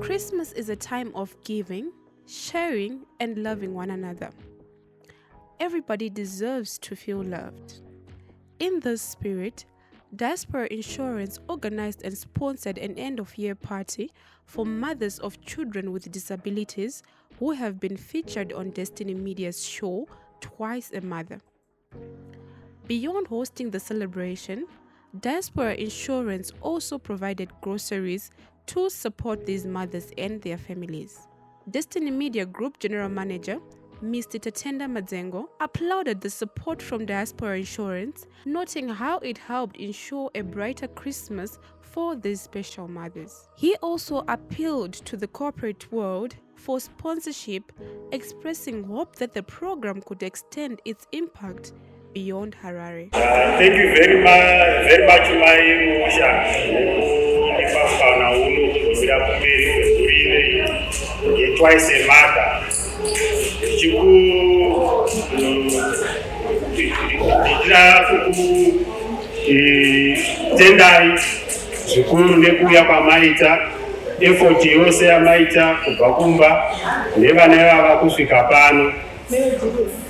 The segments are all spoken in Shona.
Christmas is a time of giving, sharing, and loving one another. Everybody deserves to feel loved. In this spirit, Diaspora Insurance organized and sponsored an end of year party for mothers of children with disabilities who have been featured on Destiny Media's show Twice a Mother. Beyond hosting the celebration, Diaspora Insurance also provided groceries to support these mothers and their families. Destiny Media Group General Manager Mr. Tatenda Madzengo applauded the support from Diaspora Insurance, noting how it helped ensure a brighter Christmas for these special mothers. He also appealed to the corporate world for sponsorship, expressing hope that the program could extend its impact beyond Harare. Thank you very much, very much, Mai Musha, nekundipa mukana uno kuzomira kumberi kwemhuri ino yeTwice a Mother. Ndichiku ndichida kukutendai zvikuru nekuuya kwamaita, effort yose yamaita kubva kumba nevana ivava kusvika pano.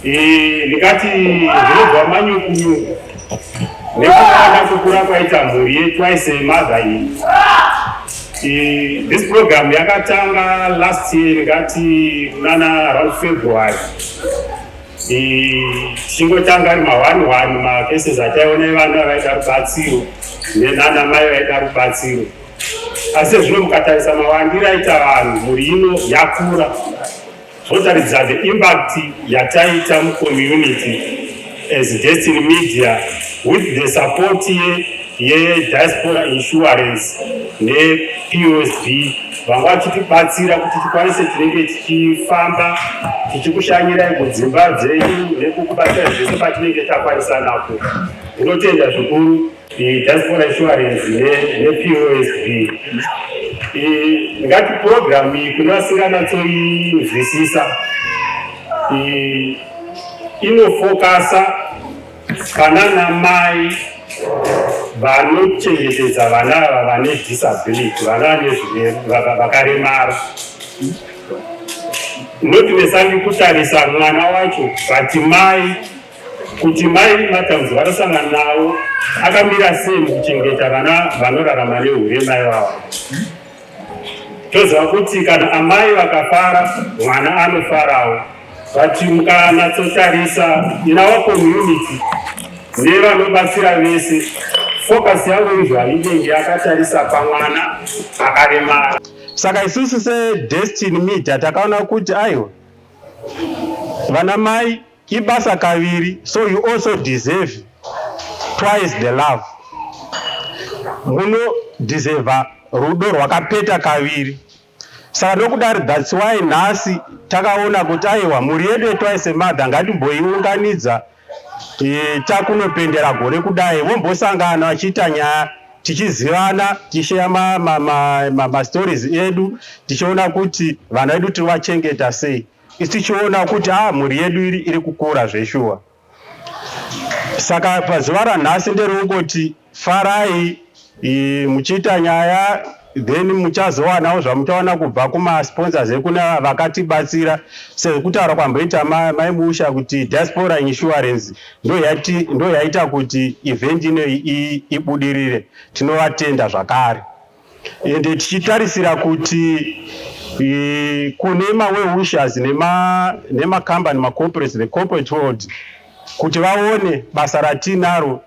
Ndingati zvinobva manyukunyuku nekuona kukura kwaita mhuri yeTwice a Mother iyi. This program yakatanga last year, ndingati kunana around February, tichingotanga ari ma1 1 macases ataiona evana vaida rubatsiro nenana mai vaida rubatsiro. Asi zvino mukatarisa mawandiro aita vanhu, mhuri ino yakura, zvotaridza the impact yataita mucommunity as Destiny Media with the support yeDiaspora Insurance nePOSB vanga vachitibatsira kuti tikwanise tinenge tichifamba tichikushanyirai kudzimba dzenyu nekukubatsirai zvese patinenge takwanisa napo. Ndinotenda zvikuru Diaspora Insurance nePOSB. Ndingati program iyi, kune vasinganatsoinzwisisa, inofocusa panana mai vanochengetedza vana ava vane disability, vana vakaremara, not necessarily kutarisa mwana wacho, but mai, kuti mai matambudziko vanosangana nawo akamira sei mukuchengeta vana vanorarama neurema ivavo. Toziva kuti kana amai vakafara, mwana anofarawo. But mukanatsotarisa in our community nevanobatsira vese, focus yavo usually inenge yakatarisa pamwana akaremara. Saka isusu seDestiny Media takaona kuti aiwa, vana mai ibasa kaviri, so you also deserve twice the love. Munodeserva rudo rwakapeta kaviri. Saka nokudaro, that's why nhasi takaona kuti aiwa, mhuri yedu yeTwice Mother ngatimboiunganidza, takunopendera gore kudai, vombosangana vachiita nyaya, tichizivana, tichisheya mastories edu, tichiona kuti vana vedu tiri vachengeta sei, isi tichiona kuti a mhuri yedu iri kukura zveshuwa. Saka pazuva ranhasi nderongoti farai muchiita nyaya, then muchazowanawo zvamuchawana kubva kumasponsors ekuna vakatibatsira, sekutaura kwamboita Mai Musha kuti Diaspora Insurance ndo yaita kuti event ino ibudirire. Tinovatenda zvakare, ende tichitarisira kuti kune mawell-wishers nemakambani, macorporates, the corporate world, kuti vaone basa ratinaro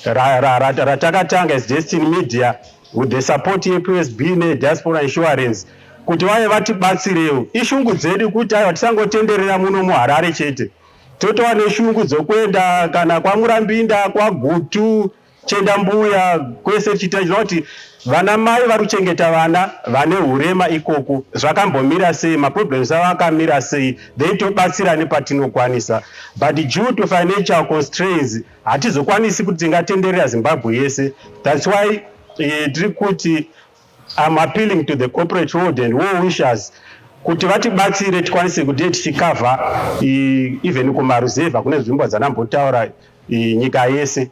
ratakatanga as Destiny Media with the support yePSB neDiaspora Insurance, kuti vave vatibatsirewo. Ishungu dzedu kuti aiwa, tisangotenderera muno muHarare chete, totova neshungu dzokuenda kana kwaMurambinda, kwaGutu, Chendambuya, kwese, tichitaura kuti vana mai vari kuchengeta vana vane urema ikoko zvakambomira sei, maproblems avo akamira sei, then tobatsira nepatinokwanisa. But due to financial constraints hatizokwanisi kuti tingatenderera Zimbabwe yese. That's why tiri kuti I'm appealing to the corporate world and well wishers kuti vatibatsire tikwanise kuti tichicover even kumaruzevha kune nzvimbo dzanambotaura, nyika yese,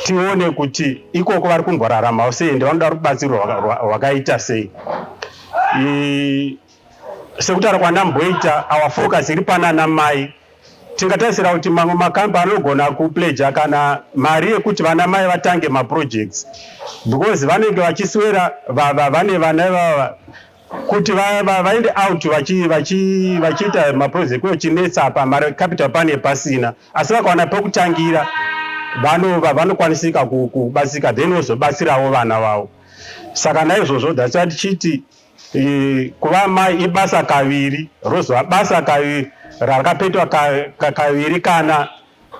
tione kuti ikoko vari kumboraramawo sei, ende vanoda rubatsiro rwakaita sei. Sekutaura kwandamboita, our focus iri panana mai. Tingatarisira kuti mamwe makambani anogona kupledger kana mari yekuti vana mai vatange maprojects, because vanenge vachiswera vane vana ivava. Kuti vaende out vachiita maproject kuyo chinetsa apa, mari capital pane pasina, asi vakawana pekutangira vanokwanisika kubatsika, then vozobatsirawo vana vavo. Saka naizvozvo that's why tichiti kuva mai ibasa kaviri, rozova basa kaviri rakapetwa kaviri kana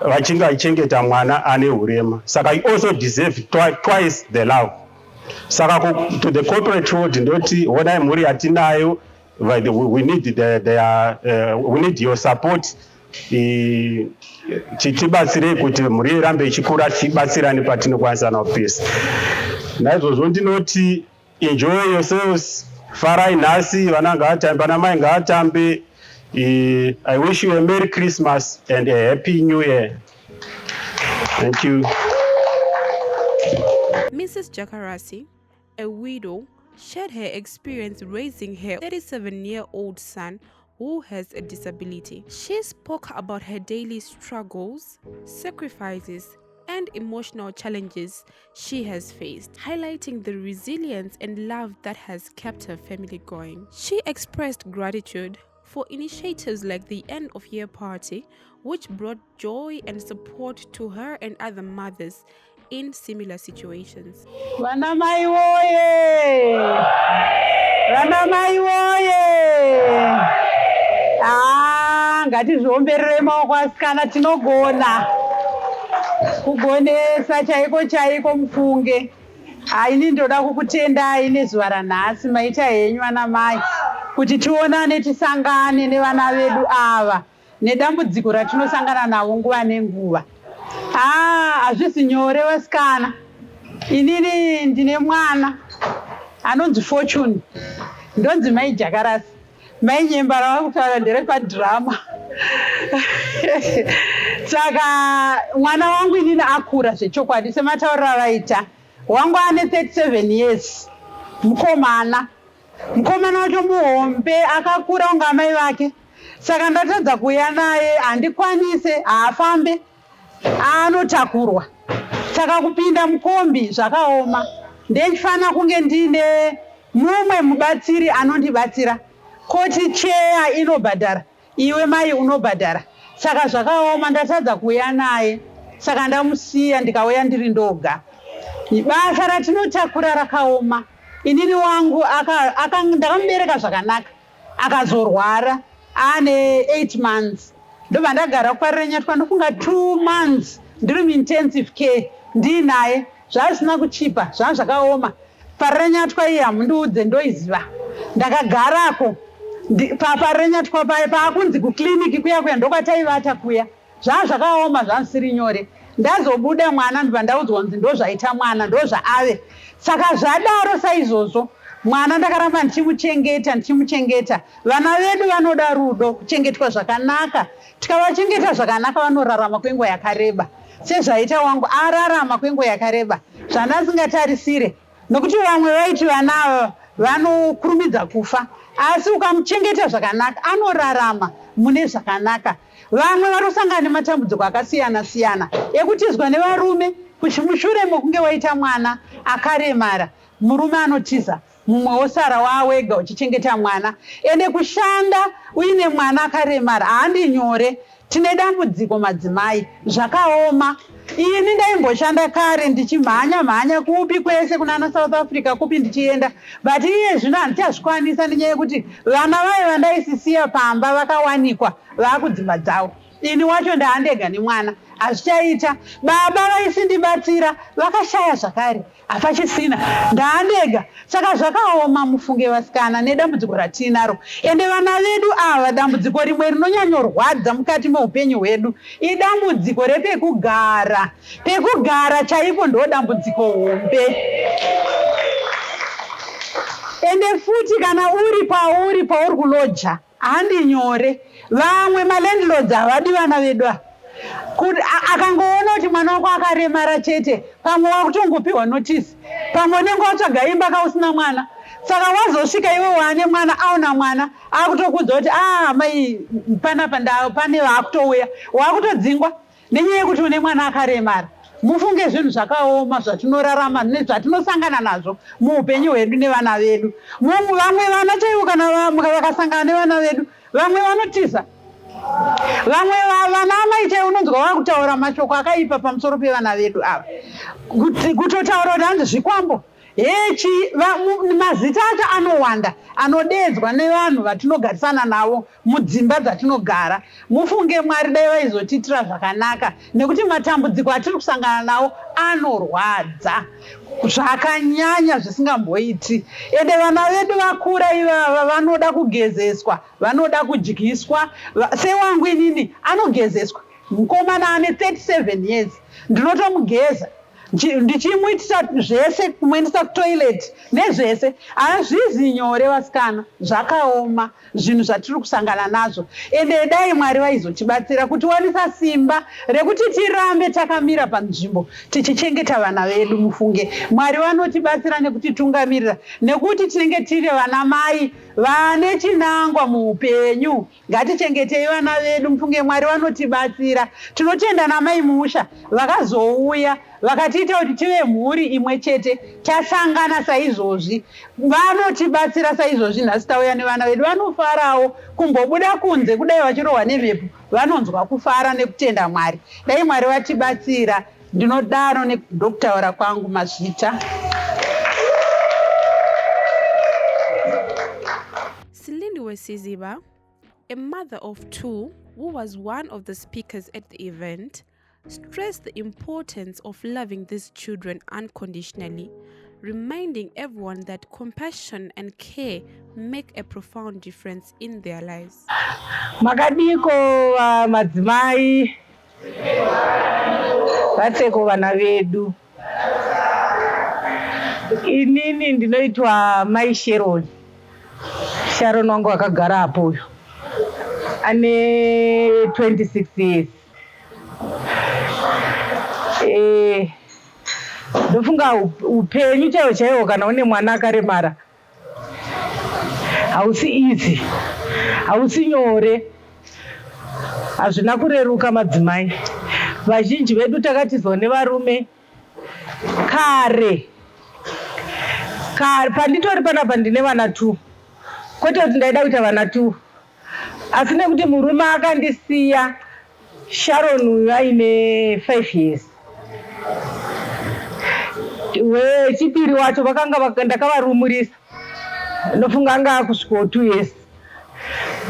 vachinge vachichengeta mwana ane urema. Saka you also deserve twice the love. Saka to the corporate world ndoti honai mhuri yatinayo. We need your support. Tibatsirei kuti mhuri irambe ichikura, tichibatsirani patinokwanisa napo pese. Naizvozvo ndinoti enjoy yourselves, farai nhasi, vana ngavatambe, vana mai ngavatambe. I wish you a Merry Christmas and a Happy New Year. Thank you. Mrs. Jakarasi, a widow, shared her experience raising her 37 year old son who has a disability. She spoke about her daily struggles, sacrifices, and emotional challenges she has faced, highlighting the resilience and love that has kept her family going. She expressed gratitude for initiatives like the end of year party, which brought joy and support to her and other mothers in similar situations. Vana mai woye! Vana mai woye! Ah, ngatizviomberere maoko asikana, tinogona kugonesa chaiko chaiko mufunge. Haini, ndoda kukutendai nezuva ranhasi. Maita henyu vana mai kuti tionane, tisangane nevana vedu ava nedambudziko ratinosangana navo nguva nenguva. Haa, hazvisi nyore vasikana. Inini ndine mwana anonzi Fortune, ndonzi Mai Jakarasi. Mai Nyemba rava kutaura nderepadhirama. Saka mwana wangu inini akura zvechokwadi, sematauriro avaita. Wangu ane 37 years, mukomana. Mukomana wacho muhombe, akakura kunge amai vake. Saka ndatadza kuuya naye, handikwanise, haafambe, anotakurwa. Saka kupinda mukombi zvakaoma, ndechifanira kunge ndiine mumwe mubatsiri anondibatsira. Koti cheya inobhadhara, iwe mai unobhadhara. Saka zvakaoma, ndatadza kuuya naye, saka ndamusiya ndikauya ndiri ndoga. Basa ratinotakura rakaoma. Inini wangu ndakamubereka zvakanaka, akazorwara ane 8 months, ndobva ndagara kuParirenyatwa, ndofunga 2 months ndiri muintensive care ndiinaye. Zvazvisina kuchipa, zvanga zvakaoma. Parirenyatwa iyi hamundiudze, ndoiziva, ndakagarako paParirenyatwa paye paakunzi kukliniki kuya kuya, ndokwataivata kuya. Zvanga zvakaoma, zvanga zvisiri nyore. Ndazobuda mwana, ndobva ndaudzwa kunzi ndozvaita mwana, ndozvaave. Saka zvadaro saizvozvo, mwana ndakaramba ndichimuchengeta, ndichimuchengeta. Vana vedu vanoda rudo, kuchengetwa zvakanaka. Tikavachengeta zvakanaka vanorarama kwenguva yakareba, sezvaita wangu, ararama kwenguva yakareba zvandasingatarisire, nokuti vamwe vaiti vana ava vanokurumidza kufa, asi ukamuchengeta zvakanaka anorarama mune zvakanaka. Vamwe vanosangana nematambudziko akasiyana siyana ekutizwa nevarume mushure mokunge waita mwana akaremara. Murume anotiza, mumwe wosara waawega uchichengeta mwana. Ende kushanda uine mwana akaremara handi nyore. Tine dambudziko madzimai, zvakaoma. Ini ndaimboshanda kare ndichimhanya mhanya kupi kwese, kunana South Africa kupi ndichienda, but iye zvino handichazvikwanisa nenyaya yekuti vana vaye vandaisisiya pamba vakawanikwa vaakudzimba dzavo. Ini wacho ndaandega nemwana, hazvichaita. Baba vaisindibatsira vakashaya zvakare, hapachisina, ndaandega. Saka zvakaoma mufunge vasikana nedambudziko ratiinaro. Ende vana vedu ava, dambudziko rimwe rinonyanyorwadza mukati meupenyu hwedu idambudziko repekugara. Pekugara chaipo ndo dambudziko hombe. Ende futi kana uri pauri pauri kuloja handi nyore. Vamwe malandlords havadi vana vedu ava. Akangoona kuti mwana wako akaremara chete, pamwe wakutongopiwa notice, pamwe unenge watsvaga imba kausina mwana. Saka wazosvika iwe waane mwana, aona mwana akutokuudza kuti ah mai, panapa pane vaakutouya, waakutodzingwa nenyaya yekuti une mwana akaremara. Mufunge zvinhu zvakaoma zvatinorarama nezvatinosangana nazvo muupenyu hwedu nevana vedu. Vamwe vana chaivo kana vakasangana nevana vedu, vamwe vanotiza. Vamwe vana amai chaivo unonzwa vakutaura mashoko akaipa pamusoro pevana vedu ava, kutotaura kuti hanzi zvikwambo hechi. Mazita acho anowanda anodeedzwa nevanhu vatinogarisana navo mudzimba dzatinogara. Mufunge Mwari dai vaizotiitira zvakanaka, nekuti matambudziko atiri kusangana nawo anorwadza zvakanyanya zvisingamboiti. Ende vana vedu vakura ivava vanoda kugezeswa, vanoda kudyiswa. Sewangu inini anogezeswa, mukomana ane 37 years, ndinotomugeza, ndichimuitisa zvese, kumuendesa kutoilet nezvese. Hazvizi nyore vasikana, zvakaoma zvinhu zvatiri kusangana nazvo. Ende dai Mwari vaizotibatsira kutiwanisa simba rekuti tirambe takamira panzvimbo tichichengeta vana vedu. Mufunge Mwari vanotibatsira nekutitungamirira, nekuti tinenge tiri vana mai vane chinangwa muupenyu. Ngatichengetei vana vedu, mufunge Mwari vanotibatsira. Tinotenda namai Musha vakazouya vakatiita kuti tive mhuri imwe chete, tasangana saizvozvi. Vanotibatsira saizvozvi nhasi tauya nevana vedu, vanofarawo kumbobuda kunze kudai vachirohwa nemhepo, vanonzwa kufara nekutenda Mwari. Dai Mwari vatibatsira. Ndinodaro ndokutaura kwangu, mazvita. Silindiwe Siziba, a mother of two who was one of the speakers at the event, stressed the importance of loving these children unconditionally, reminding everyone that compassion and care make a profound difference in their lives. Makadiko madzimai vatseko vana vedu. Inini ndinoitwa mai Sharon. Sharon wangu akagara apo uyo ane 26 years. Ndofunga upenyu chaiwo chaiwo kana une mwana akaremara hausi easy, hausi nyore, hazvina kureruka madzimai. Vazhinji vedu takatizwa nevarume kare kare. Panditori panapa ndine vana 2, kwete kuti ndaida kuita vana 2, asi nekuti murume akandisiya Sharon uyu aine 5 years. Wechipiri wacho vakanga ndakavarumurisa, ndofunga anga akusvikawo 2 years,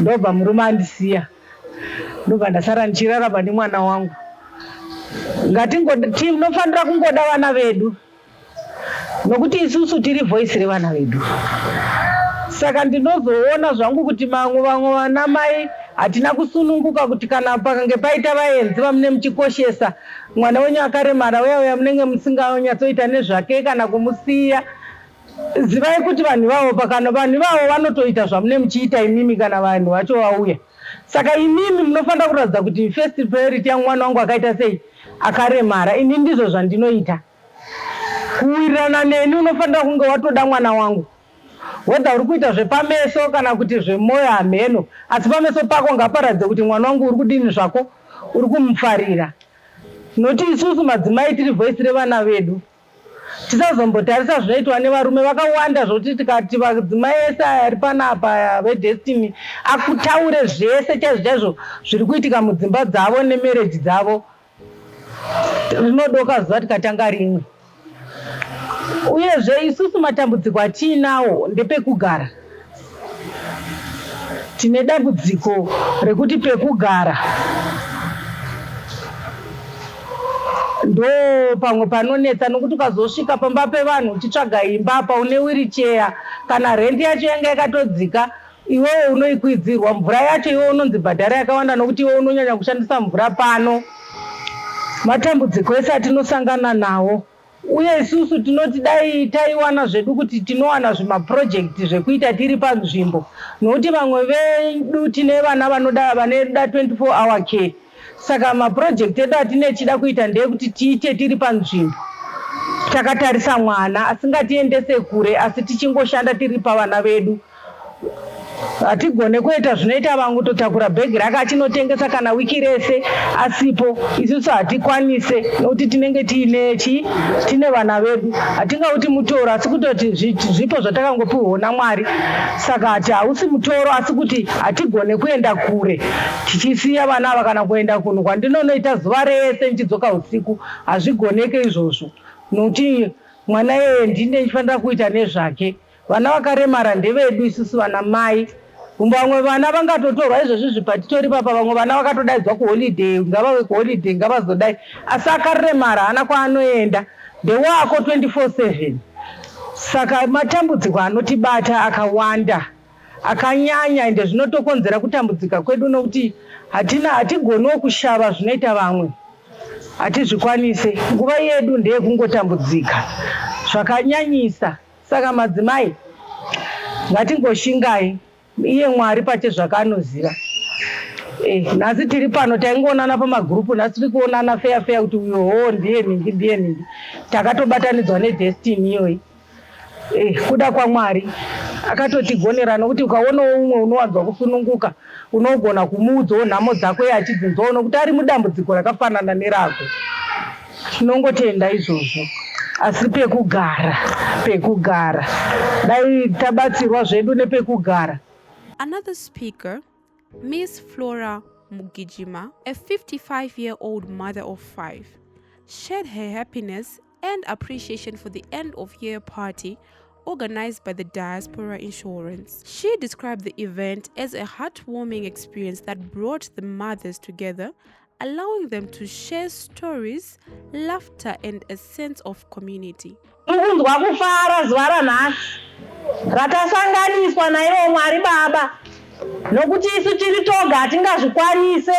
ndobva murume andisiya, ndobva ndasara ndichirarama nemwana wangu. Tinofanira kungoda vana vedu nokuti isusu tiri voice revana vedu. Saka ndinozoona zvangu kuti mamwe vamwe vana mai hatina kusununguka kuti kana pakange paita vaenzi vamune muchikoshesa mwana wenyu akaremara uya uya munenge musinganyatsoita nezvake kana kumusiya. Zivai kuti vanhu ivavo pakano vanhu ivavo vanotoita zvamune muchiita imimi kana vanhu vacho vauya. Saka imimi munofanira kuratidza kuti first priority yangu mwana wangu akaita sei, akaremara. Ini ndizvo zvandinoita. Kuwirirana neni unofanira kunge watoda mwana wangu, whether uri kuita zvepameso kana kuti zvemwoyo hamheno, asi pameso pako ngaparatidze kuti mwana wangu uri kudini zvako, uri kumufarira. Noti isusu madzimai tiri voice revana vedu. Tisazombotarisa zvinoitwa nevarume vakawanda zvokuti tikati madzimai ese aya ari panapa aya veDestiny akutaure zvese chaizvo chaizvo zviri kuitika mudzimba dzavo nemereji dzavo, rinodoka zuva tikatanga rimwe. Uyezve isusu matambudziko atiinawo ndepekugara. Tine dambudziko rekuti pekugara ndo pamwe panonetsa, nokuti ukazosvika pamba pevanhu uchitsvaga imba apa une wiricheya, kana rent yacho yanga yakatodzika, iwewe unoikwidzirwa. Mvura yacho iwe unonzi bhadhara yakawanda nokuti iwe unonyanya kushandisa mvura pano. Matambudziko ese atinosangana nawo. Uye isusu tinoti dai taiwana zvedu kuti tinowana zvimapurojekiti zvekuita tiri panzvimbo, nokuti vamwe vedu tine vana vanoda vanoda 24 hour care. Saka mapurojekiti edu atine tichida kuita ndeekuti tiite tiri panzvimbo. Takatarisa mwana asingatiendese kure asi tichingoshanda tiri pavana vedu. Hatigone kuita zvinoita vamwe kutotakura bhegi rake achinotengesa kana wiki rese asipo. Isusu hatikwanise nokuti tinenge tiine chi tine vana vedu. Hatingauti mutoro asi kutoti zvipo zvatakangopiwawo naMwari. Saka hati hausi mutoro asi kuti hatigone kuenda kure tichisiya vana ava kana kuenda kunhu kwandinonoita zuva rese ndichidzoka usiku. Hazvigoneke izvozvo nokuti mwana iyeye ndini ndichifanira kuita nezvake. Vana vakaremara ndevedu isusu vana mai. Vamwe vana vangatotorwa izvozvi patitori papa vamwe vana vakatodaidzwa kuholiday ngavave kuholiday ngavazodai asi akaremara haana kwaanoenda ndewako 24/7 saka matambudziko anotibata akawanda akanyanya ende zvinotokonzera kutambudzika kwedu nokuti hatina hatigoniwo kushava zvinoita vamwe hatizvikwanise nguva yedu ndeyekungotambudzika zvakanyanyisa Saka madzimai ngatingoshingai iye Mwari pachezvake anoziva. Eh, nhasi tiri pano taingoonana pamagurupu nhasi tiri kuonana feya feya kuti uyo hoo ndiye nhingi ndiye nhingi takatobatanidzwa nedestiny iyoyi eh, kuda kwaMwari akatotigonera nokuti ukaonawo umwe unowanzwa kusununguka unogona kumuudzawo nhamo dzako iye achidzinzwawo nokuti ari mudambudziko rakafanana nerako Tinongotenda izvozvo asi pekugara pekugara dai tabatsirwa zvedu nepekugara. Another speaker, Ms Flora Mugijima, a 55-year-old mother of 5, shared her happiness and appreciation for the end-of-year party organized by the Diaspora Insurance. She described the event as a heartwarming experience that brought the mothers together, allowing them to share stories, laughter, and a sense of community. Tiri kunzwa kufara zuva ranhasi ratasanganiswa naivo Mwari Baba nokuti isu tiri toga hatingazvikwanise.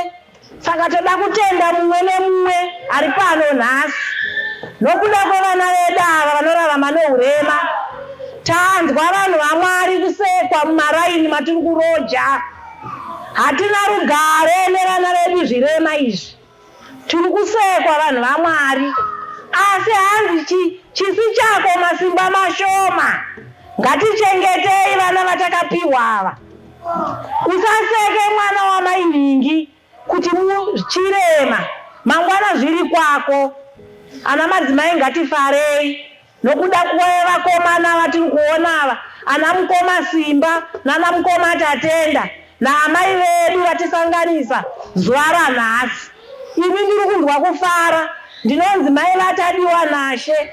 Saka toda kutenda mumwe nemumwe ari pano nhasi nokuda kwevana vedu ava vanorarama nourema. Tanzwa vanhu vaMwari kusekwa mumaraini matiri kuroja. Hatina rugare nevana vedu zvirema izvi. Tiri kusekwa vanhu vaMwari. Asi hanzi chi, chisi chako masimba mashoma. Ngatichengetei vana vatakapihwa ava. Usaseke mwana wamai nhingi kuti chirema, mangwana zviri kwako. Ana madzimai ngatifarei nokuda kwevakomana vatiri kuona ava, ana mukoma Simba nana mukoma Tatenda naamai vedu vatisanganisa zuva ranhasi. Ini ndiri kunzwa kufara, ndinonzi mai vaTadiwanashe,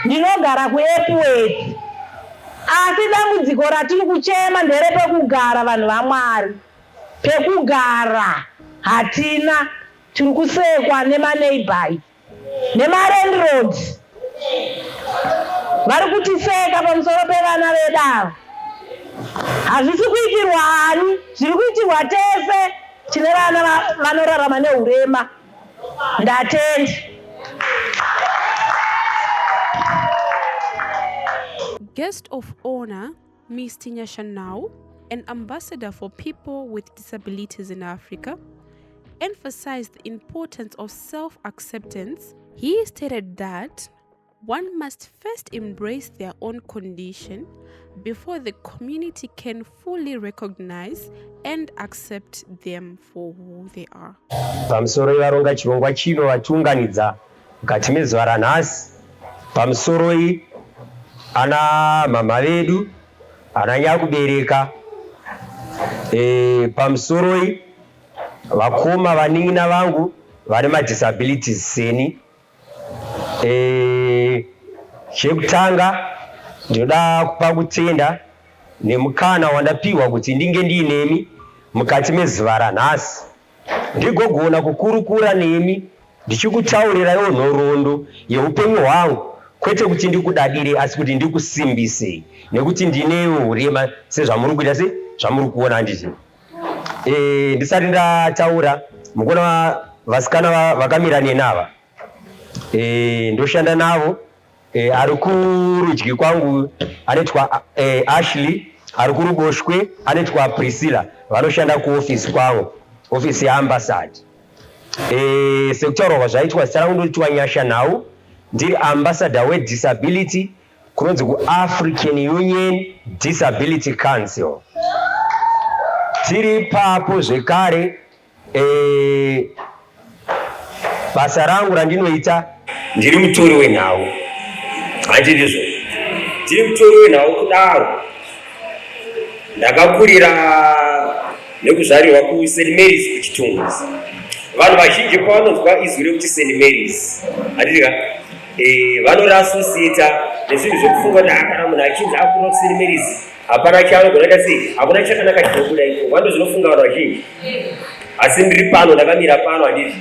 ndinogara kuEpworth. Asi dambudziko ratiri kuchema nderepekugara vanhu vaMwari. Pekugara hatina, tiri kusekwa nemaneighbours nemalandlords vari kutiseka pamusoro pevana vedu ava. Hazvisi kuitirwa ani, zviri kuitirwa tese tine vana vanorarama nehurema. Ndatenda. Guest of honor, Ms. Nyasha Nhau, an ambassador for people with disabilities in Africa, emphasized the importance of self-acceptance. He stated that one must first embrace their own condition before the community can fully recognize and accept them for who they are. Pamusoro varonga chirongwa chino vachiunganidza mukati mezuva ranhasi. Pamusoroi ana mhamha vedu, ana nyakubereka, pamusoroi vakoma vanin'ina vangu vane madisabilities seni. Chekutanga ndinoda kupa kutenda nemukana wandapihwa kuti ndinge ndiinemi mukati mezuva ranhasi ndigogona kukurukura nemi ndichikutauriraiwo nhoroondo yeupenyu hwangu kwete kuti ndikudadire asi kuti ndikusimbisei nekuti ndinewo hurema sezvamuri kuita se zvamuri kuona handiti. Ndisati ndataura mukuona vasikana vakamira neni ava, ndoshanda navo. Ari kurudyi kwangu anoitwa Ashley, ari kuruboshwe anoitwa Priscilla, vanoshanda kuofisi kwangu, ofisi yaambassador. Sekutaurwa kwazvaitwa, zita rangu ndinoitwa Nyasha Nhau. Ndiri ambassador wedisability kunonzi kuAfrican Union Disability Council. Tiri ipapo zvekare e, basa rangu randinoita ndiri mutori wenhau, handindizvo? Ndiri mutori wenhau kudaro ndakakurira nekuzvarirwa kuSt Mary's kuChitungwiza. Vanhu vazhinji pavanonzwa izwi rekuti St Mary's, handiti ka, vanorasosiyeta nezvinhu zvekufunga kuti kana munhu achinzi akura kuSt Mary's hapana chaanogona kuita sei, hakuna chakanaka chinobuda ikoko. Vando zvinofunga vanhu vazhinji, asi ndiri pano ndakamira pano, handiti?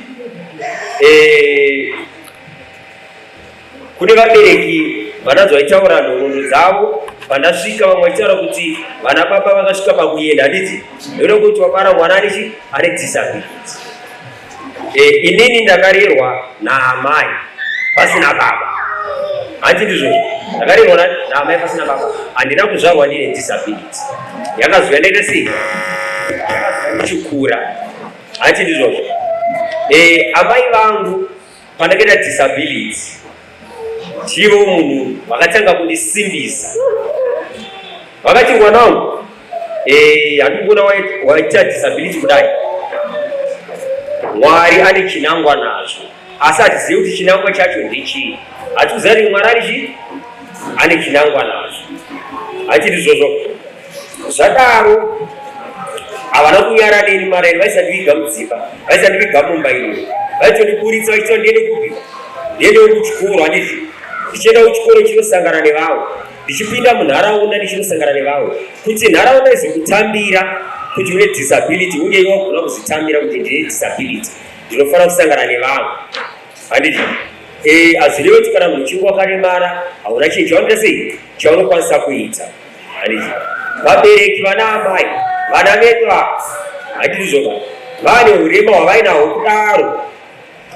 Kune vabereki vananzwa vachitaura nhoroondo dzavo pandasvika, vamwe vachitaura kuti vana baba vakasvika pakuenda, handiti? Nekuda kwekuti wabara mwana ane ane disability. Inini ndakarerwa naamai pasina baba, hanti ndizvozvo? Ndakarerwa naamai pasina baba, handina kuzvarwa ndine disability. Yakazouya ndaita sei? Yakazouya ndichikura, hanti ndizvozvo? Amai vangu pandakaita disability ndivo munhu vakatanga kundisimbisa, vakati mwana wangu, handikuona waita disability kudai, Mwari ane chinangwa nazvo, asi hatizivi kuti chinangwa chacho ndechii. Hatikuziva kuti Mwari ane chii, ane chinangwa nazvo, hatiti izvozvo? Zvadaro havana kunyara neni maraini, vaisandiviga mudzimba, vaisandiviga mumba ino, vaitondiburitsa vachiti ndiende kupi, ndiendewo kuchikoro, handiti? Ndichienda kuchikoro chinosangana nevamwe, ndichipinda munharaunda ndichinosangana nevamwe, kuti nharaunda izokutambira kuti une disability, unge iwe wagona kuzvitambira kuti ndine disability, ndinofanira kusangana nevamwe, handiti? Hazvirevi kuti kana munhu uchinge wakaremara hauna chinhu chaunoita sei, chaunokwanisa kuita, handiti? Vabereki, vana amai, vana vedu ava, handiti izvozvo, vane urema hwavainahwo kudaro,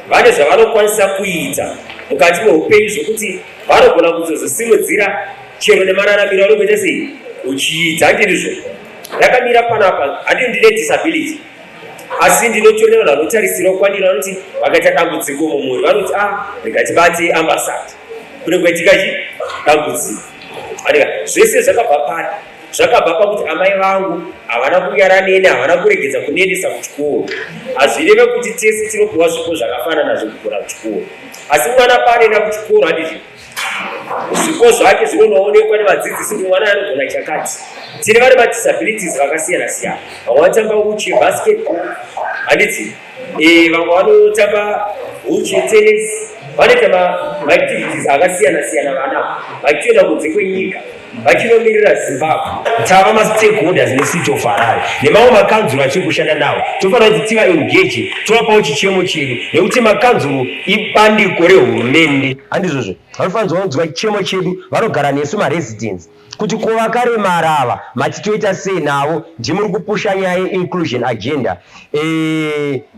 vane zvavanokwanisa kuita mukati meupenyu zvokuti vanogona kuzozvisimudzira chero nemararamiro anokuita sei uchiita, handiti izvo? Ndakamira panapa, handiti ndine disability, asi ndinotori nevanhu vanotarisirawo kwandiri, vanoti vakaita dambudziko mumhuri vanoti a rega tibate ambassador, kune kwaitika chi dambudziko. Andika zvese zvakabva pari? Zvakabva pakuti amai vangu havana kunyara neni, havana kuregedza kundiendesa kuchikoro. Hazvireve kuti tese tinopiwa zvipo zvakafanana zvekugona kuchikoro, asi mwana paanoenda kuchikoro, handizvo, zvipo zvake zvinonoonekwa nevadzidzisi kuti mwana anogona chakati. Tine vari madisabilities vakasiyana siyana, vamwe vanotamba uchi basketball, handiti? Vamwe vanotamba uchi tennis, vanoita maactivities akasiyana siyana, vana vachitoenda kunze kwenyika vachinomirira Zimbabwe. Tava mastakeholders neCity of Harare nemamwe makanzuru atiri kushanda nawo, tofanira kuti tiva engage, tovapawo chichemo chedu, nekuti makanzuru ibandiko rehurumende, handizvozvo? Vanofanirwa kunzwa chichemo chedu, vanogara nesu maresidents, kuti ko vakaremara ava mati toita sei navo? Ndimuri kupusha nyaya yeinclusion agenda.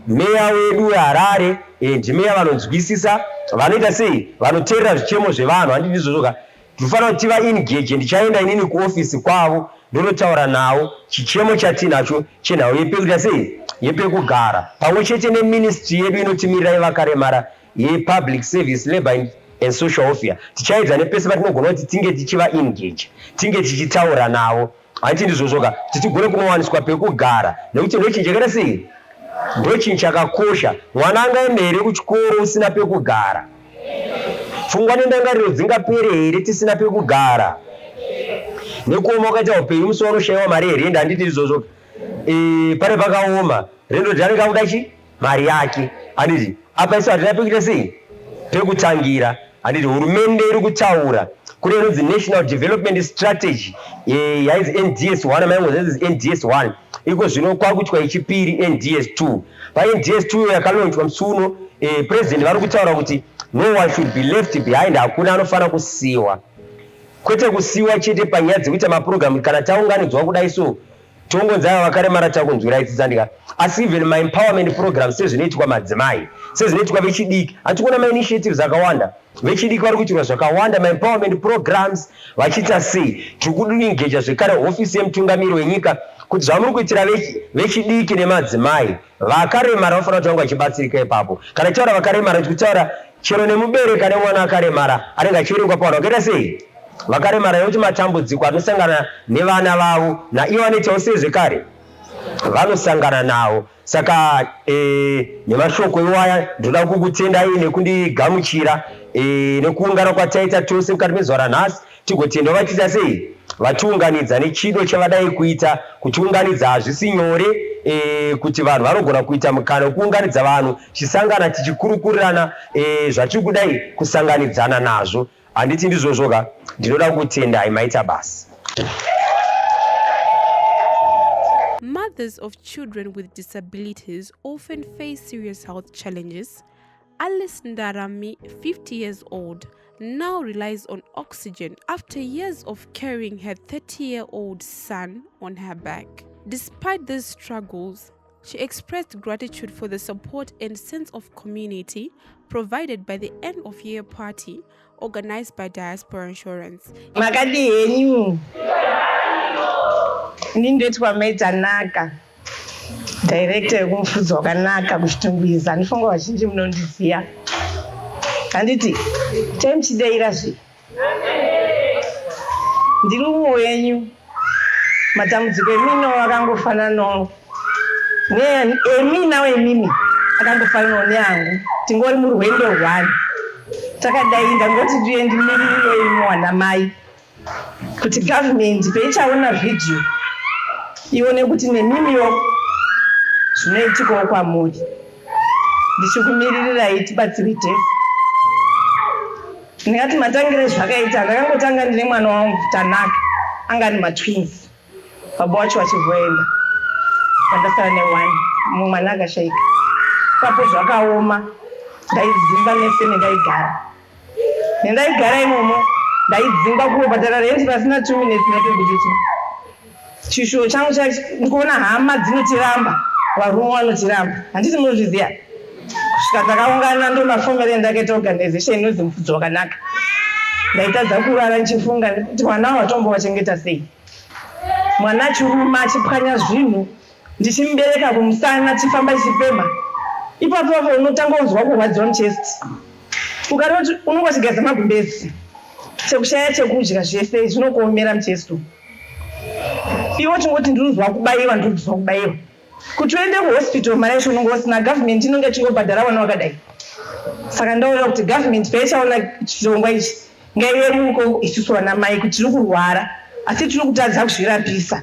Meya wedu weHarare, ndimeya vanonzwisisa, vanoita sei, vanoteerera zvichemo zvevanhu, handiti ndizvozvo ka? Tinofanira kuti tiva engage. Ndichaenda inini kuofisi kwavo ndonotaura navo chichemo chatinacho chenhau yepekuita sei, yepekugara, pamwe chete neministry yedu inotimirira yevakaremara yePublic Service, Labour and Social Welfare. Tichaedza nepese patinogona kuti tinge tichiva engage, tinge tichitaura navo, handiti ndizvozvo ka, kuti tigone kunowaniswa pekugara, nekuti ndochinhu chakaita sei, ndochinhu chakakosha. Mwana angaenda here kuchikoro usina pekugara? Pfungwa nendangariro dzingapere here tisina pekugara? Nekuoma kwakaita upenyu, musi waunoshayiwa mari yerendi, handiti ndizvozvo? Pane pakaoma, rendlord anenge akuda chi mari yake, handiti? Apa isu hatina pekuita sei, pekutangira, handiti? Hurumende iri kutaura kune inonzi National Development Strategy, yainzi NDS 1, maingonzi yainzi NDS 1, iko zvino kwakuitwa yechipiri, NDS 2. PaNDS 2 iyo yakalaunchwa musi uno, president vari kutaura kuti no one should be left behind, hakuna anofanira kusiyiwa. Kwete kusiyiwa chete panyaya dzekuita mapurogiramu, kana taunganidzwa kudai so tongonzi ava vakaremara takunzwirai tsitsi, handika? Asi even maempowerment program sezvinoitwa madzimai, sezvinoitwa vechidiki, handiti kuona mainitiatives akawanda, vechidiki vari kuitirwa zvakawanda, maempowerment programs vachiita sei. Tiri kuengaja zvekare hofisi yemutungamiri wenyika kuti zvamuri kuitira vechidiki nemadzimai, vakaremara vanofanira kuti vange vachibatsirika ipapo. Kana tichitaura vakaremara, tiri kutaura Chero nemubereki ane mwana akaremara anenge achiverengwa pavanhu vakaita sei? Vakaremara nekuti matambudziko anosangana nevana vavo naivo anoitawo sei zvekare? Vanosangana nawo. Saka e, nemashoko iwaya ndinoda kukutendai nekundigamuchira e, nekuungana kwataita tose mukati mezuva ranhasi tigotenda vatiita sei vatiunganidza nechido chavadai kuita kutiunganidza hazvisi nyore e, kuti vanhu vanogona kuita mukana wekuunganidza vanhu chisangana tichikurukurirana e, zvatiri kudai kusanganidzana nazvo Handiti ndizvozvo ka? Ndinoda kukutendai maita basa. Mothers of children with disabilities often face serious health challenges. Alice Ndarami, 50 years old, now relies on oxygen after years of carrying her 30-year-old son on her back. Despite these struggles, she expressed gratitude for the support and sense of community provided by the end of year party organized by Diaspora Insurance. Makadii henyu? Ini ndoitwa Mai Tanaka, director yekumufudzi wakanaka kuChitungwiza. Handifunga vazhinji munondiziva. Handiti chaimuchidaira zve? Ndiri umwe wenyu. Matambudziko emino akangofananawo neemina emimi akangofananawo neangu. Tingori murwendo rwani. Takadai ndangoti ndiye ndimiririre imi wana mai kuti government peichaona vhidhiyo ione kuti nemimiwo zvinoitikawo kwamuri. Ndichikumiririrai tibatsirwe tese. Ndingati matangire zvakaita ndakangotanga ndine mwana wangu Tanaka anga ane matwins baba wacho vachibva pandasara neone mumwe mwana akashaika ipapo zvakaoma ndaidzimba mese mendaigara nendaigara imomo ndaidzingwa kubhadhara rent pasina 2 minutes ndatobudiso Chishuwo changu ndikuona hama dzinotiramba, varume vanotiramba. Handiti munozviziva? Kusvika takaungana ndomafomero endakaita organization inonzi Mufudzi Wakanaka. Ndaitadza kurara ndichifunga kuti mwana watombovachengeta sei. Mwana achiruma achipwanya zvinhu ndichimubereka kumusana tichifamba tichifema. Ipapo apo unotanga kunzwa kurwadziwa muchest. Ukaroti unonga uchigeza magumbezi chekushaya chekudya zvese zvinokuomera muchest umu. Iwe uchingoti ndinonzwa kubaiwa ndinonzwa kubaiwa. Kuti uende kuhospital mari yacho unonge usina government inonge ichingobhadhara vana vakadai. Saka ndaona kuti government paichaona chirongwa ichi ngaiyeuko isusu vana mai kuti tiri kurwara asi tiri kutadza kuzvirapisa.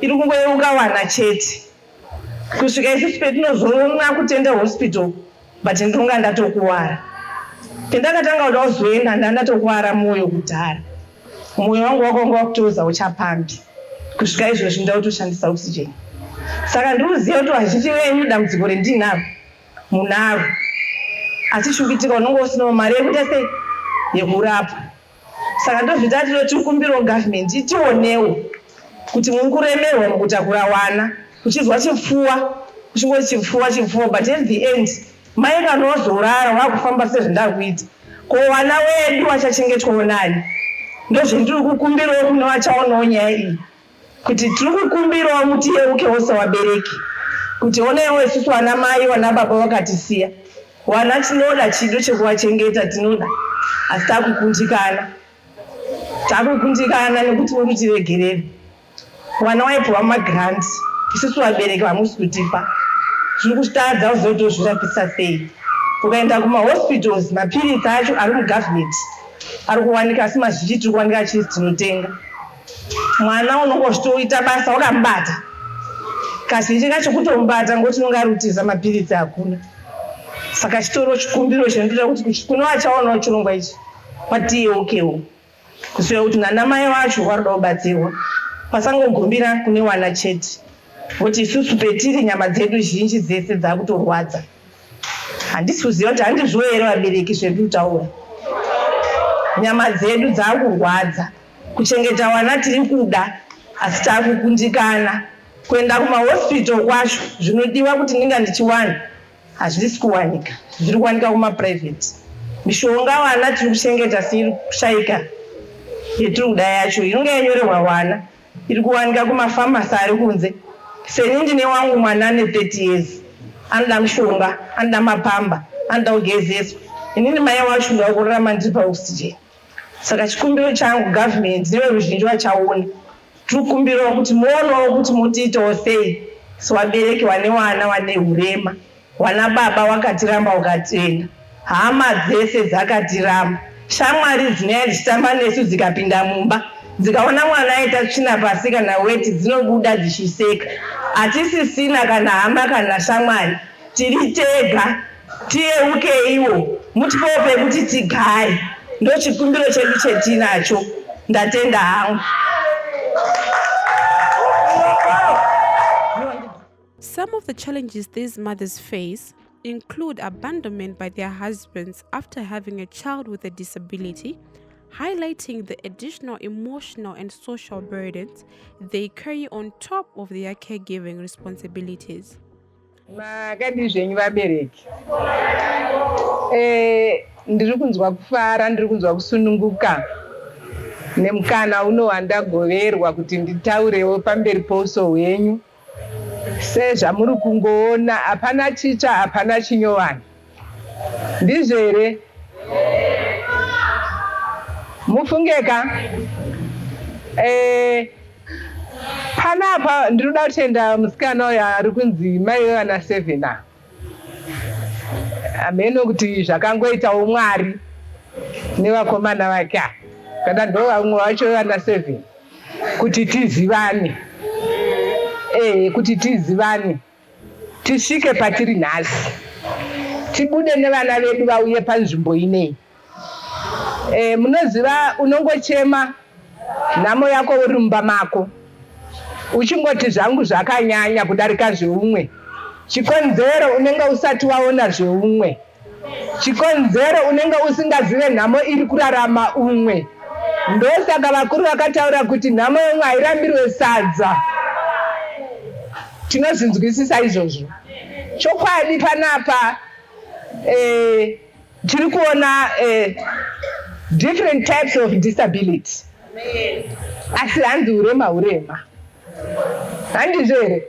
Iri kungoyeuka vana chete. Kusvika isusu petinozoona kutenda hospital but ndinonga ndatokuwara. Pendakatanga kuda kuzoenda ndandatokuvara moyo kudhara. Moyo wangu wakanga wakutoza uchapambi kusvika izvozvi ndakutoshandisa oxygen. Saka ndiri kuziva kuti vazhinji venyu dambudziko rendinaro munaro asi chikuitika unonga usinawo mari yekuita sei yekurapwa. Saka ndozvita tinotikumbirawo government itionewo kuti muri kuremerwa mukutakura wana uchinzwa chipfuwa uchingoti chipfuwa chipfuwa but at the end mai kana wazorara wakufamba sezvandakuita ko wana wedu wachachengetwawo nani ndozvendiri kukumbirawo kune vachaonawo nyaya iyi kuti tiri kukumbirawo mutiyeukewo sewabereki kuti onaiwo isusu wana mai wana baba wakatisiya Wana tinoda chido chekuvachengeta tinoda asi takukundikana takukundikana nekuti muri kutiregerera wana waipiwa magrant isusu vabereki vamusi kutipa zviri kutadza kuziva kuti tozvirapisa sei ukaenda kumahospitals mapiritsi acho ari mugovernment ari kuwanika asi mazhinji tiri kuwanika achinzi tinotenga Mwana unongozvitoita basa wakamubata. Kazhinji kacho kutomubata ngokuti unonga ari kutiza mapiritsi hakuna. Saka chitoro chikumbiro chendinoda kuti kune vachaonawo chirongwa ichi vatiyeukewo kusiya kuti nanamai vacho varoda kubatsirwa vasangogumbira kune wana chete ngokuti isusu petiri nyama dzedu zhinji dzese dzakutorwadza. Handisi kuziva kuti handizvo here vabereki zvendiri kutaura. Nyama dzedu dzakurwadza. Kuchengeta wana tiri kuda asi takukundikana. Kuenda kumahospital kwacho zvinodiwa kuti ndinga ndichiwana hazvisi kuwanika. Zviri kuwanika kumaprivate. Mishonga wana tiri kuchengeta asi iri kushaika yetiri kuda yacho inonga yanyorerwa wana iri kuwanika kumapharmacy ari kunze. Seni ndine wangu mwana ane 30 years anoda mushonga, anoda mapamba, anoda kugezeswa. Inini mai wacho ndakurarama ndiri paoxygen. Saka chikumbiro changu government neveruzhinji vachaona tiri kukumbirawo kuti muonewo kuti motiitawo sei sevabereki vane vana vane hurema. Wana baba wakatiramba ukatenda. Hama dzese dzakatiramba. Shamwari dzinouya dzichitamba nesu dzikapinda mumba dzikaona mwana aita tsvina pasi kana weti dzinobuda dzichiseka. Hatisisina kana hama kana shamwari. Tiri tega. Tiyeukeiwo mutipewo pekuti tigare. Ndochikumbiro chedu chetinacho. Ndatenda hangu. Some of the challenges these mothers face include abandonment by their husbands after having a child with a disability, highlighting the additional emotional and social burdens they carry on top of their caregiving responsibilities. Makadii zvenyu vabereki? Eh, ndiri kunzwa kufara, ndiri kunzwa kusununguka nemukana uno wandagoverwa kuti nditaurewo pamberi pouso hwenyu. Sezvamuri kungoona, hapana chitsva, hapana chinyowani. Ndizvo here? Mufungeka? Eh, panapa ndinoda kutenda musikana uyo ari kunzi mai vevana seven ava. Hameno kuti zvakangoitawo Mwari nevakomana vake ava, kana ndo vamwe vacho vevana seven, kuti tizivane, eh, kuti tizivane tisvike patiri nhasi, tibude nevana vedu vauye panzvimbo ineyi. E, munoziva unongochema nhamo yako uri mumba mako uchingoti zvangu zvakanyanya kudarika zveumwe. Chikonzero unenge usati waona zveumwe. Chikonzero unenge usingazive nhamo iri kurarama umwe. Ndosaka vakuru vakataura kuti nhamo yeumwe hairambirwe sadza. Tinozvinzwisisa izvozvo. Chokwadi panapa eh, tiri kuona eh, different types of disability asi hanzi urema urema handizvo here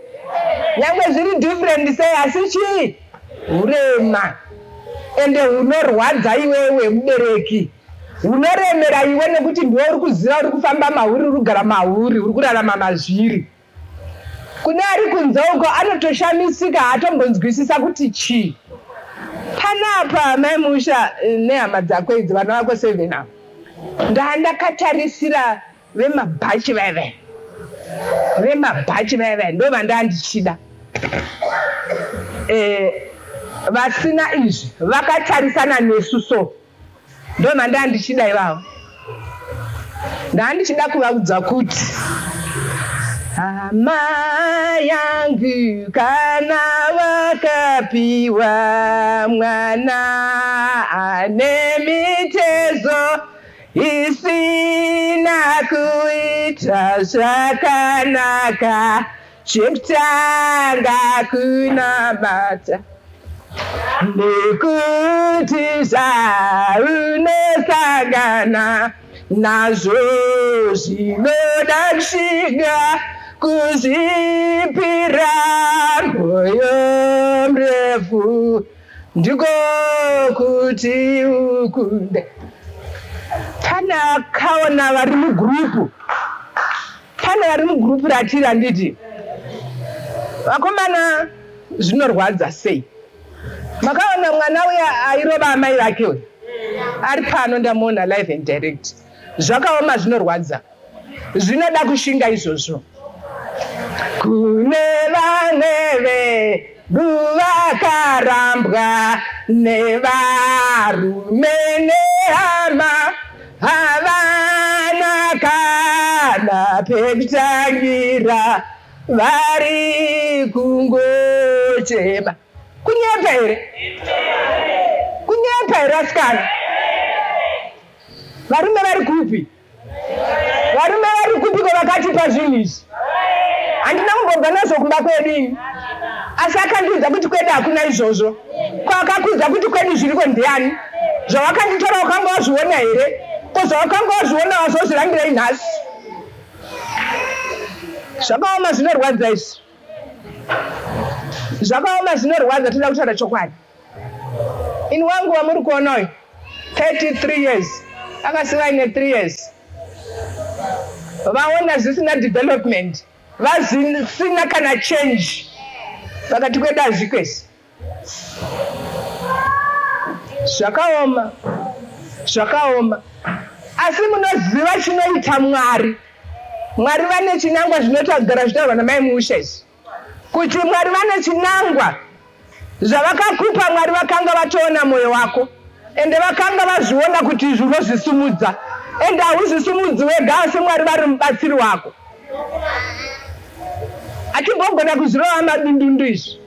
nyangwe zviri different sei asi chii urema ende hunorwadza iwewe mubereki hunoremera iwe nekuti ndiwe uri kuziva uri kufamba mahuri uri kugara mahuri uri kurarama mazviri Kune ari kunze uko anotoshamisika haatombonzwisisa kuti chii. Panapa mai Musha eh, nehama dzako idzi vana vako seven ava ndandakatarisira vemabhachi vaya vaya vemabhachi vaya vaya ndo vandaa ndichida eh, vasina izvi vakatarisana nesu so Ndomandaa ndichida ivavo. Ndandichida kuvaudza kuti hama yangu kana wakapiwa mwana ane mitezo isina kuita zvakanaka Chekutanga kunamata nekuti zvaunosangana nazvo zvinoda kushinga kuzvipira mwoyo murefu ndiko kuti ukunde. Pane akaona vari mugurupu Pane vari mugroup ratiri handiti? Vakomana zvinorwadza sei? Makaona mwana uya airova amai vake uya ari pano ndamuona live and direct. Zvakaoma zvinorwadza. Zvinoda kushinga izvozvo. Kune vamwe vedu vakarambwa nevarume nehama Havana kana pekutangira vari kungochema. Kunyepa here? Kunyepa here asikana? Varume vari kupi? Varume vari kupiko vakatipa zvinhu izvi? Handina kumbobva nazvo kumba kwedu ini. Asi akandiudza kuti kwedu hakuna izvozvo. Ko akakuudza kuti kwedu zviriko ndiani? Zvawakanditora wakanga wazviona here? Ko zvawakanga wazviona wazozvirambirei nhasi? Zvakaoma zvinorwadza izvi. Zvakaoma zvinorwadza toda kutaura chokwadi. Ini wangu wamuri kuona uyu 33 years akasiva aine 3 years vaona zvisina development vazisina kana change vakati kwedu hazvikwesi Zvakaoma, zvakaoma. Asi munoziva chinoita Mwari. Mwari vane chinangwa zvinoita kugara zvitaurwa namai Muusha izvi. Kuti Mwari vane chinangwa zvavakakupa Mwari vakanga vatoona moyo wako ende vakanga vazviona kuti izvi unozvisumudza ende hauzvisumudzi wega asi Mwari vari mubatsiri wako. Hatimbogona kuzvirova madundundu izvi.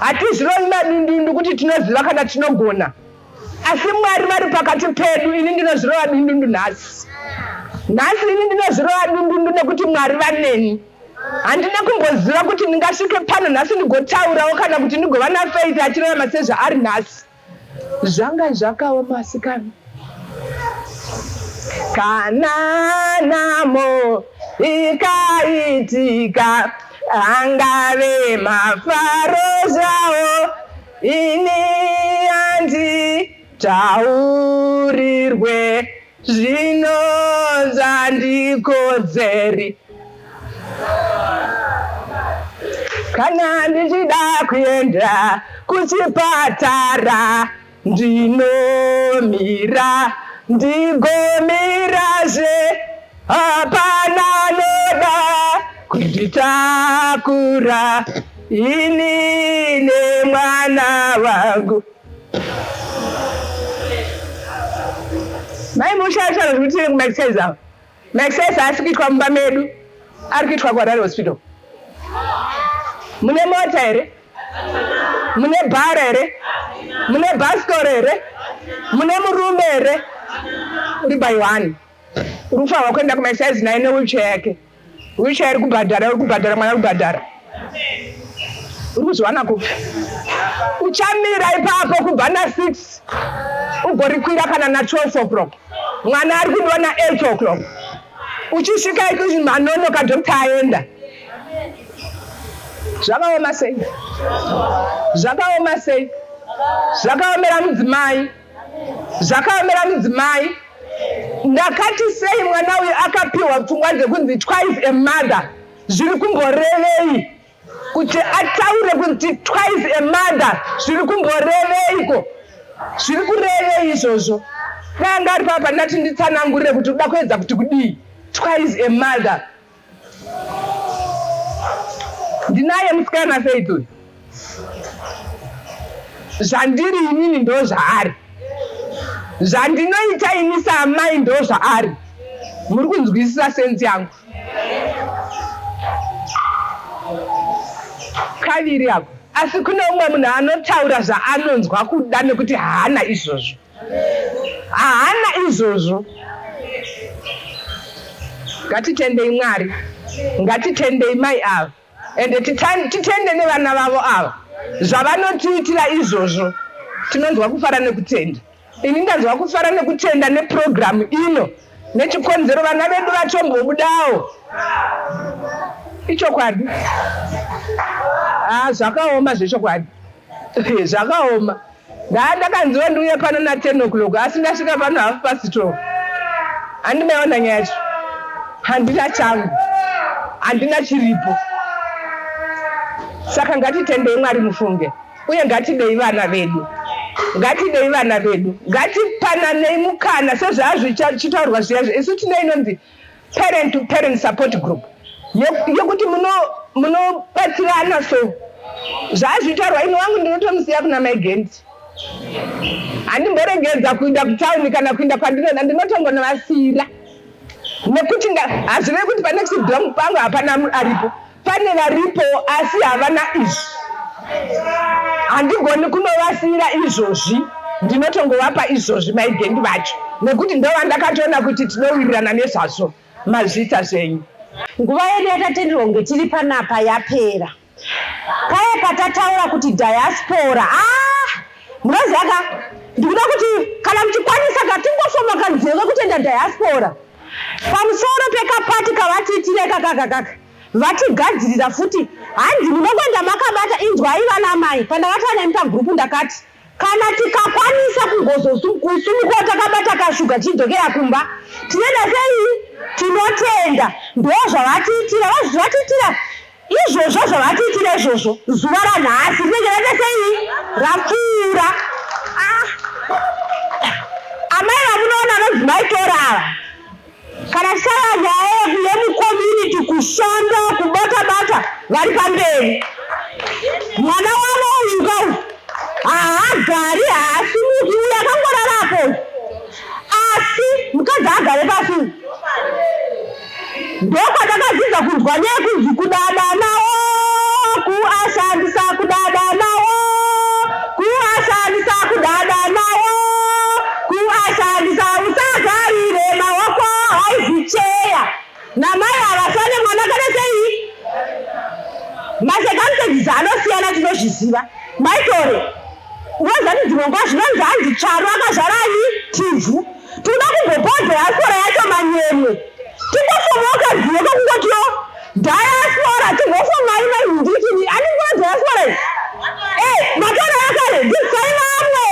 Hatizvirovi madundundu kuti tinoziva kana tinogona, asi Mwari vari pakati pedu. Ini ndinozvirova dundundu nhasi. Nhasi ini ndinozvirova dundundu nekuti Mwari vaneni. Handina kumboziva kuti ndingasvike pano nhasi ndigotaurawo kana kuti ndigova naFaith achirarama sezvaari nhasi. Zvanga zvakaoma asikana. Kana nhamo ikaitika angave mafaro zvawo ini handitaurirwe zvino zvandikodzeri Kana ndichida kuenda kuchipatara ndinomira ndigomirazve hapana anoda kunditakura ini nemwana wangu. Mai musha zvekuti kumaexercise ava. Maexercise haasi kuitwa mumba medu, ari kuitwa kuHarare Hospital. Mune mota here? Mune bhara here? Mune bhasikoro here? Mune murume here? Uri by one. Uri kufanirwa kuenda kumaexercise naye newheelchair yake. Wheelchair iri kubhadhara, uri kubhadhara, mwana ari kubhadhara. Uri kuzviwana kupi? Uchamira ipapo kubva na 6 ugorikwira kana na 12 o'clock. Mwana ari kudiwa na 8 o'clock. Uchisvika ikuti manonoka doctor aenda. Zvakaoma sei? Zvakaoma sei? Zvakaomera mudzimai. Zvakaomera mudzimai. Ndakati sei mwana uyu akapiwa pfungwa dzekunzi twice a mother zviri kumborevei? Kuti ataure kuti twice a mother zviri kumboreveiko? Zviri kurevei izvozvo? Dai anga ari papa ndati nditsanangurire kuti uda kuedza kuti kudii? Twice a mother. Ndinaye musikana Faith uyu. Zvandiri inini ndozvaari. Zvandinoita ini saamai ndozvaari. Muri kunzwisisa sense yangu? Kaviri ako. Asi kune umwe munhu anotaura zvaanonzwa kuda nekuti haana izvozvo. Haana izvozvo. Ngatitendei Mwari. Ngatitendei mai ava. Ende titende nevana vavo ava. Zvavanotiitira izvozvo. Tinonzwa kufara nekutenda. Ini ndanzwa kufara nekutenda neprogram ino nechikonzero vana vedu vatombobudawo. Ichokwadi. Ah, zvakaoma zvechokwadi. Zvakaoma. Ndaa ndakanziwa ndiuye pano na 10 o'clock asi ndasvika pano half past 12. Handimaiona nyaya yacho. Handina changu. Handina chiripo. Saka ngatitendei Mwari mufunge. Uye ngatidei vana vedu. Ngatidei vana vedu. Ngatipananei mukana sezvazvichitaurwa zviya zviya. Isu tine inonzi parent to parent support group yekuti munobatsirana so zvazvitaurwa ini wangu ndinotomusiya kuna mai Gendi. Handimboregedza kuinda kutauni kana kuinda kwandinoda ndinotongonovasiira nekuti hazvirevi kuti panext door pangu hapana aripo. Pane varipo asi havana izvi. Handigoni kunovasiira izvozvi, ndinotongovapa izvozvi mai Gendi vacho nekuti ndovandakatoona kuti tinowirirana nezvazvo. Mazvita zvenyu. Nguva yedu yatatenderwa kunge tiri panapa yapera. Paye patataura kuti diaspora ah munoziva ka ndikuda kuti kana muchikwanisa ka tingofoma kanzeve kutenda diaspora pamusoro pekapati kavatiitira ikakakakaka Vatigadzirira futi hanzi munongoenda makabata inzwai vana amai pandakataura nemi pagroup ndakati Kana tikakwanisa kungozosumukawo takabata kashuga tichidzokera kumba, tinoenda sei? Tinotenda. Ndozvavatiitira, vazvatiitira izvozvo zvavatiitira izvozvo zuva ranhasi rinenge raita sei? Rapfuura. Ah. Amai vamunoona vanonzi maitora ava kana tichava nyaya yemucommunity kushanda kubata bata vari pamberi. Mwana wavo uyu kau haagari, haasimuki, uyu akangorarapo, asi mukadzi haagare pasi. Ndokwatakadzidza kunzwa nyaya yekunzi kudada nawo kuashandisa, kudada nawo kuashandisa, kudada nawo kuashandisa, usagarire maoko haizicheya namai havasane mwana kana sei. Macircumstances anosiyana, tinozviziva. Maitore unozati dzimwe nguva zvinonzi hanzi tsvaru akazvarai tivhu. Tinoda kumbopawo diaspora yacho manyemwe, timbofomoka zivo kakungotiwo diaspora timbofomai mahindikini andikuona diaspora iyi. Eh, matora yakare, dzidzisai vamwe,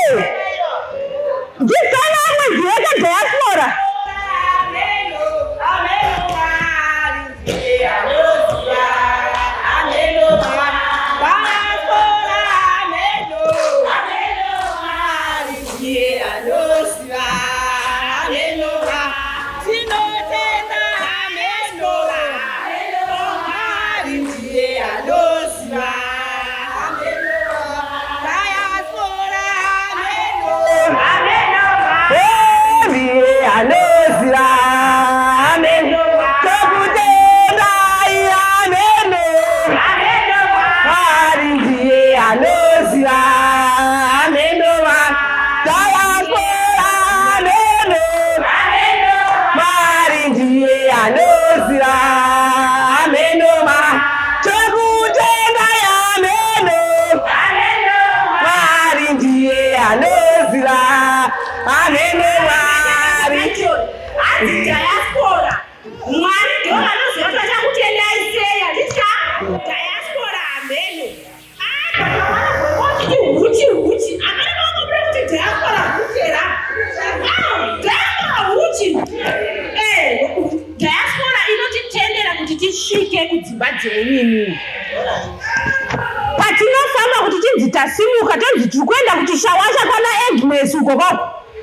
dzidzisai vamwe zivo kadiaspora. Anoziva, amen. Tokutendai, amen. Mwari ndiye anoziva, amen. Diaspora, amen. Mwari ndiye anoziva, amen. Tokutendai, amen. Mwari ndiye anoziva, amen. Mwari Hanzi diaspora, Mwari ndo vanoziva kuti vachakutendai sei, handitya diaspora hameno. Kuti huchi huchi amene vakobuda kuti diaspora huchi era diaspora huchi. Diaspora inotitendera kuti tisvike kudzimba dzenyu imini patinofamba kuti tinzi tasimuka, tonzi tiri kuenda kuchishawasha kwana Agnes uko koko,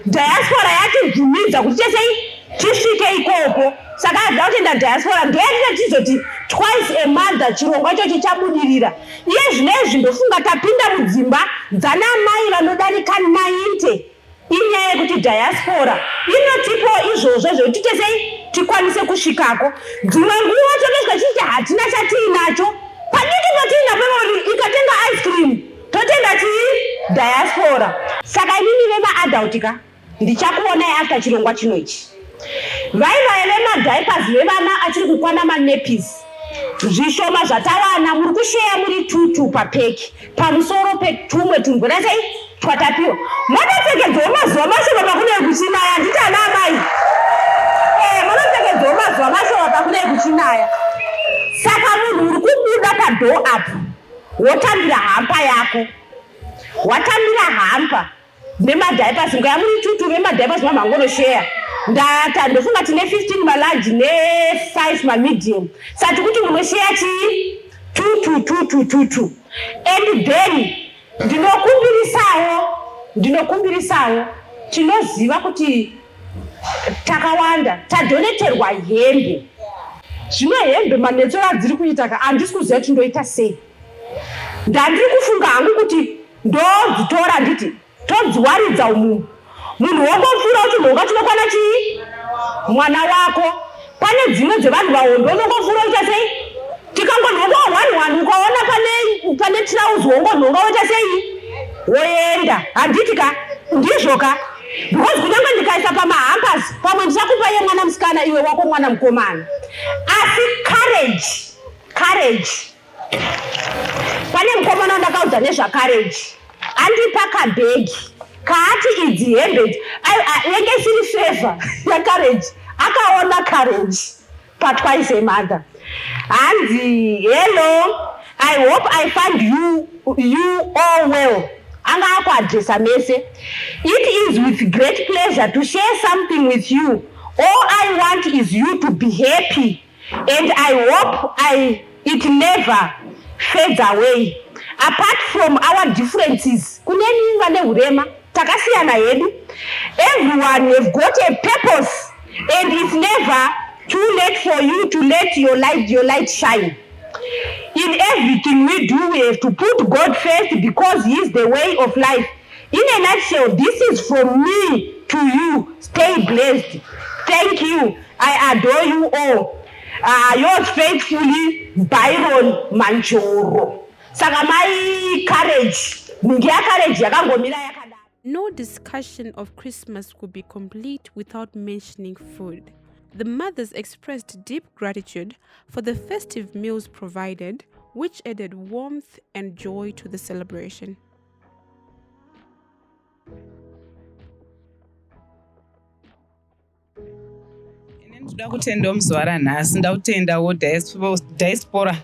diaspora yatibvumidza kuti tesei tisvike ikoko. Saka ada kutenda diaspora, ndoyatita tizoti twice a month chirongwa ichocho chabudirira. Iye zvinezvi ndofunga tapinda mudzimba dzana mai vanodarika 90. Inyaya yekuti diaspora inotipawo izvozvo zvekuti tesei tikwanise kusvikako. Dzimwe nguva totosvika tichiti hatina chatiinacho, padiki patiinapo ikatenga ice cream totenda chii? Diaspora. Saka inini vemaadult ka ndichakuonai after chirongwa chino ichi. Vaivaya vemadiapers vevana achiri kukwana, manappies zvishoma zvatawana, muri kusheya muri tutu papack pamusoro petumwe tungwena sei twatapiwa. Munopfekedzawo mazuva mashoma pakunee kuchinaya, handiti ana amai? Munopfekedzawo mazuva mashoma pakunee kuchinaya. Saka munhu uri kubuda padoor apo wotambira hamper yako, watambira hamper nemadiapers nguya muri tutu vemadiapers mamhangonosheya. Ndata ndofunga tine 15 malarge ne5 mamedium, sati kuti munosheya chii? Tutu tutu tutu. And then ndinokumbirisawo, ndinokumbirisawo, tinoziva kuti takawanda tadoneterwa hembe. Zvino hembe manetsero adziri kuita ka, handisi kuziva kuti ndoita sei. Ndandiri kufunga hangu kuti ndodzitora nditi todziwaridza umu, munhu wongopfuura kuti nhonga chinokwana chii mwana wako. Pane dzimwe dzevanhu vahombe, unongopfuura uita sei, tikangonhonga one one, ukaona pane trauzi wongonhonga woita sei, woenda, handiti ka? Ndizvo ka, because kunyange ndikaisa pamahampers pamwe ndichakupa iye mwana musikana, iwe wako mwana mukomana. Asi courage, courage. Pane mukomana wandakaudza nezvacourage, andipa kabhegi kaati idzi hembe idzi yenge isiri favor yacourage. Akaona courage patwice a mother, hanzi, "Hello, I hope I find you all well." Anga akuadresa mese. It is with great pleasure to share something with you. All I want is you to be happy and I hope I it never fades away. Apart from our differences, kuneni vane hurema takasiyana hedu. Everyone have got a purpose and it's never too late for you to let your light, your light shine. In everything we do, we have to put God first because He is the way of life. In a nutshell, this is from me to you. Stay blessed. Thank you. I adore you all. Yours faithfully, Byron Manjoro. Saka mai Courage, mingi yaCourage yakangomira yakadaro. No discussion of Christmas would be complete without mentioning food. The mothers expressed deep gratitude for the festive meals provided, which added warmth and joy to the celebration. Ndoda kutendawo muzuva ranhasi, nda kutendawo Diaspora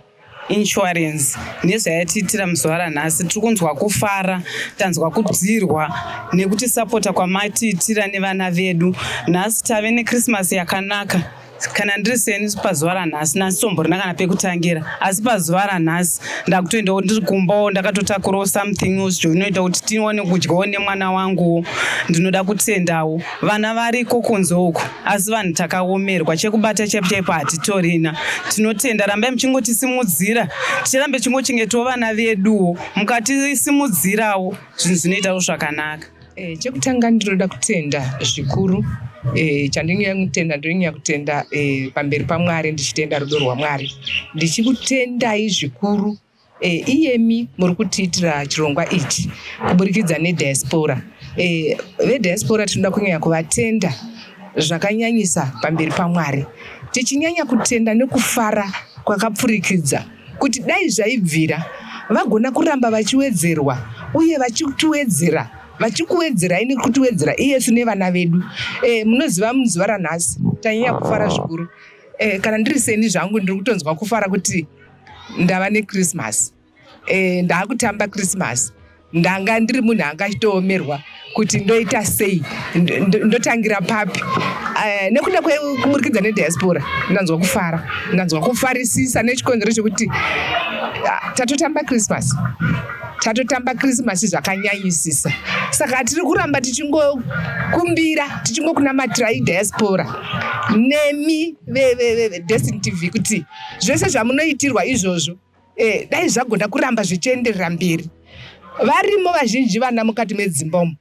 Insurance nezvayatiitira muzuva ranhasi. Tiri kunzwa kufara, tanzwa kudzirwa nekutisapota kwamatiitira nevana vedu. Nhasi tave neChristmas yakanaka. Kana ndiri seni pazuva ranhasi, nasitomborina kana pekutangira, asi pazuva ranhasi ndakutoendawo ndiri kumbawo ndakatotakurawo something zvinoita kuti tione kudyawo nemwana wanguwo. Ndinoda kutendawo vana variko kunze uko, asi vanhu takaomerwa, chekubata chaipo chaipo hatitorina. Tinotenda, rambai muchingotisimudzira, ticharambe tichingochengetawo vana veduwo. Mukatisimudzirawo zvinhu zvinoitawo zvakanaka. Chekutanga ndinoda kutenda zvikuru. Chandinonyanya kutenda, ndinonyanya kutenda pamberi paMwari, ndichitenda rudo rwaMwari, ndichikutendai zvikuru iyemi muri kutiitira chirongwa ichi kuburikidza neDiaspora. VeDiaspora tinoda kunyanya kuvatenda zvakanyanyisa pamberi paMwari, tichinyanya kutenda nekufara kwakapfurikidza kuti dai zvaibvira vagona kuramba vachiwedzerwa uye vachitiwedzera, vachikuwedzerai nekutiwedzera iyesu nevana vedu. Munoziva, muzuva ranhasi tanyanya kufara zvikuru. Kana ndiri seni zvangu, ndiri kutonzwa kufara kuti ndava neChristmas, ndaakutamba Christmas. Ndanga ndiri munhu anga achitoomerwa kuti ndoita sei, ndotangira papi. Nekuda kwekuburikidza neDiaspora ndanzwa kufara, ndanzwa kufarisisa nechikonzero chekuti tatotamba Christmas, tatotamba Christmas zvakanyanyisisa. Saka tiri kuramba tichingokumbira, tichingokunamatirai Diaspora nemi veDestiny TV kuti zvese zvamunoitirwa izvozvo dai zvagona kuramba zvichienderera mberi. Varimo vazhinji vana mukati medzimba umu,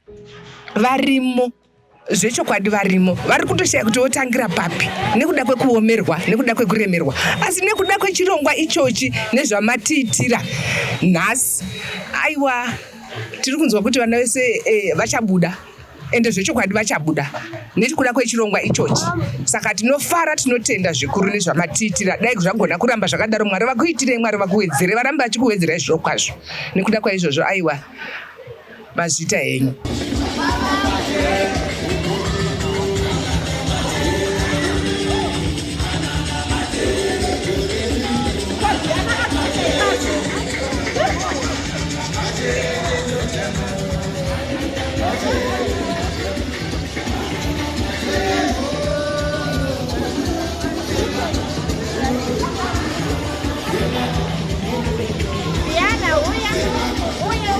varimo zvechokwadi, varimo vari kutoshaya kuti votangira papi nekuda kwekuomerwa, nekuda kwekuremerwa, asi nekuda kwechirongwa ichochi nezvamatiitira nhasi, aiwa, tiri kunzwa kuti vana vese vachabuda, ende zvechokwadi vachabuda nekuda kwechirongwa ichochi. Saka tinofara, tinotenda zvikuru nezvamatiitira. Dai zvagona kuramba zvakadaro. Mwari vakuitirei, Mwari vakuwedzere, varambe vachikuwedzerai zviro kwazvo. Nekuda kwaizvozvo, aiwa, mazvita henyu. Diana, uya, uya.